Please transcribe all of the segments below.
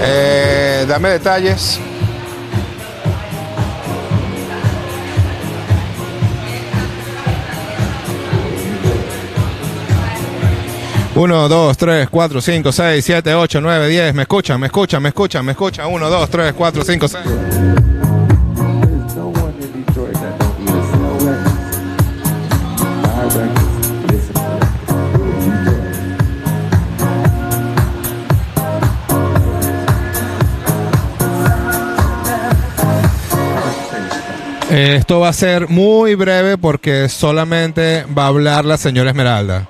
Eh, dame detalles. Uno, dos, tres, cuatro, cinco, seis, siete, ocho, nueve, diez. Me escuchan, me escuchan, me escuchan, me escuchan. Uno, dos, tres, cuatro, cinco, seis. Esto va a ser muy breve porque solamente va a hablar la señora Esmeralda.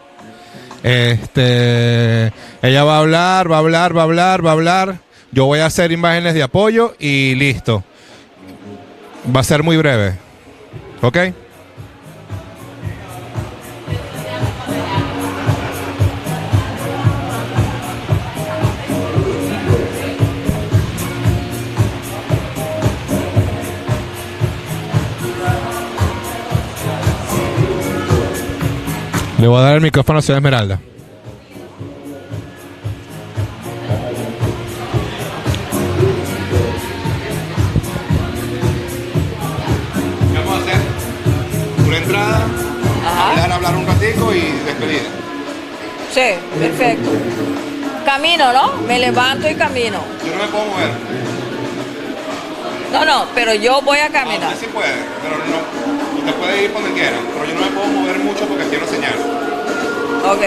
Este, ella va a hablar, va a hablar, va a hablar, va a hablar. Yo voy a hacer imágenes de apoyo y listo. Va a ser muy breve. ¿Ok? Le voy a dar el micrófono a la señora Esmeralda. Vamos a hacer una entrada, hablar, hablar un ratico y despedida. Sí, perfecto. Camino, ¿no? Me levanto y camino. Yo no me puedo mover. No, no, pero yo voy a caminar. Ah, usted sí puede, pero no. Usted puede ir donde quiera, pero yo no me puedo mover mucho porque quiero señal. Ok.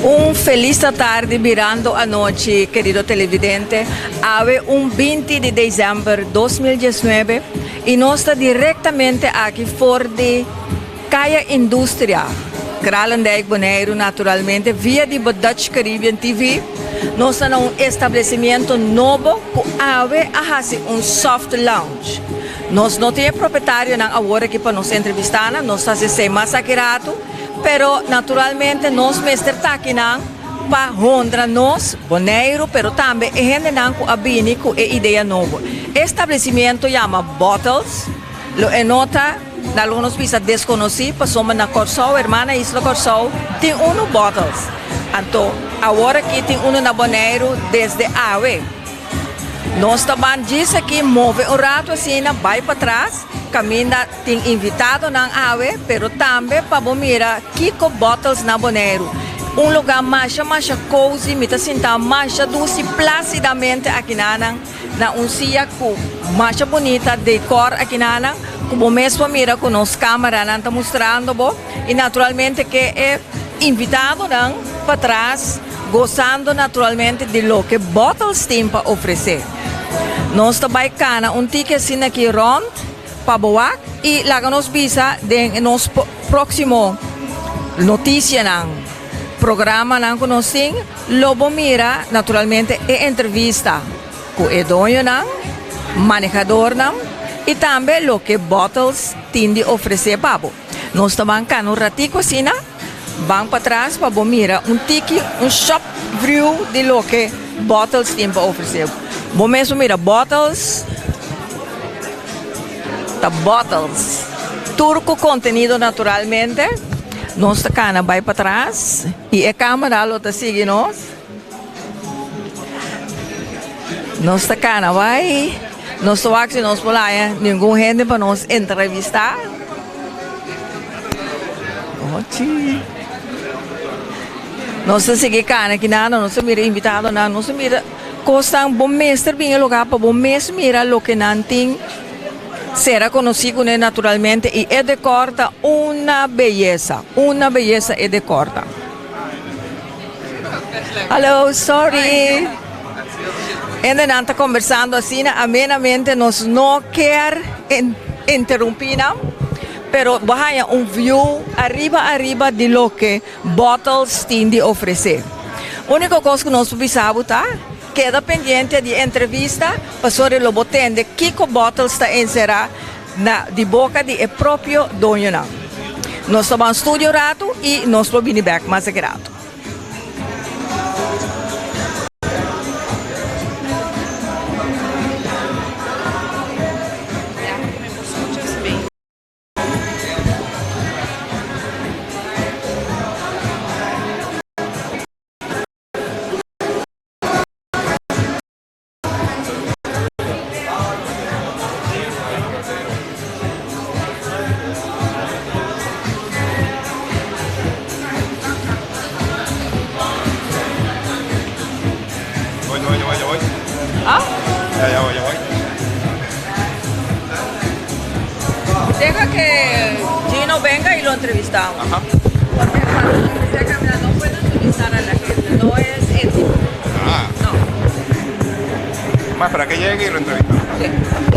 Un felis tardi birando anochi, kerido televidente. Awe un 20 di desèmber 2019 i nos ta direktamente aki for di. Kaya Industria, Kralendijk, Boneiru, naturalmente via di bo Dutch Caribbean TV. Nos ta na un establecimiento nobo ku awe a hasi un soft launch. Nos no tin e propietarionan awor aki pa nos entrevistá nan, nos ta hasi esei mas aki ratu, pero naturalmente nos mester ta akinan pa honra nos, Boneiru, pero tambe e hendenan ku a bini ku e idea nobo. E establecimiento yama Bottles, lo e no ta. Na lo nos bisa deskonosí pasobra na Kòrsou, hermana isla Kòrsou, tin unu Bottles. Anto awor aki tin unu na Boneiru desde awe. Nos ta ban djis aki move un ratu asina bai patras kaminda tin invitadonan awe pero tambe pa bo mira kiko Bottles na Boneiru. Un lugá masha masha cozy, mi ta sinta masha dushi plasidamente akinanan. Na un sia ku masha bunita dekor akinanan ku bo mes por mira ku nos kameranan ta mustrando bo i naturalmente ke e invitadonan patras gosando naturalmente di loke Bottles tin pa ofresé. Nos ta bai kana un tiki asina aki rònt pa bo wak i laga nos bisa den nos próksimo notisianan, programanan ku nos tin. Lo bo mira naturalmente e entrevista ku e doñonan, manehadornan i tambe loke Bottles tin di ofresé pa bo. Nos ta ban kana un ratiku asina, ban patras pa bo mira un tiki, un shop view di loke Bottles tin pa ofresé bo. Bo mes por mira Bottles ta Bottles, tur ku kontenido naturalmente. Nos ta kana bai patras. I e camera lo ta sigui nos. Nos ta cana bai. Nos ta wak si nos por haya ningun hende pa nos entrevista. Ochi. Nos ta sigui cana aki nan, nos ta mira invitadonan, nos ta mira cosnan. Bo mester bin e lugar pa bo mes mira loke nan tin. Sera conoci cune naturalmente y e decor ta una beyesa, una beyesa e decor ta. Hallo, sorry. Hendenan ta conversando asina amenamente, nos no kier interumpi nan, pero bo haya un view ariba ariba di loke Bottles tin di ofrece. Unico cos cu nos por bisa bo ta, Keda pendiente di e entrevista pasobra lo bo tende kiko Bottles ta enserá na di boka di e propio doñonan. Nos ta ban studio ratu i nos lo bini bek mas aki ratu. Voy, voy, voy, voy. Ah? Ya, ya voy, ya voy. Deja que Gino venga y lo entrevistamos. Ajá. Porque cuando empecé a caminar no puedo entrevistar a la gente, no es ético. Ah. No. Más para que llegue y lo entrevistamos. Sí.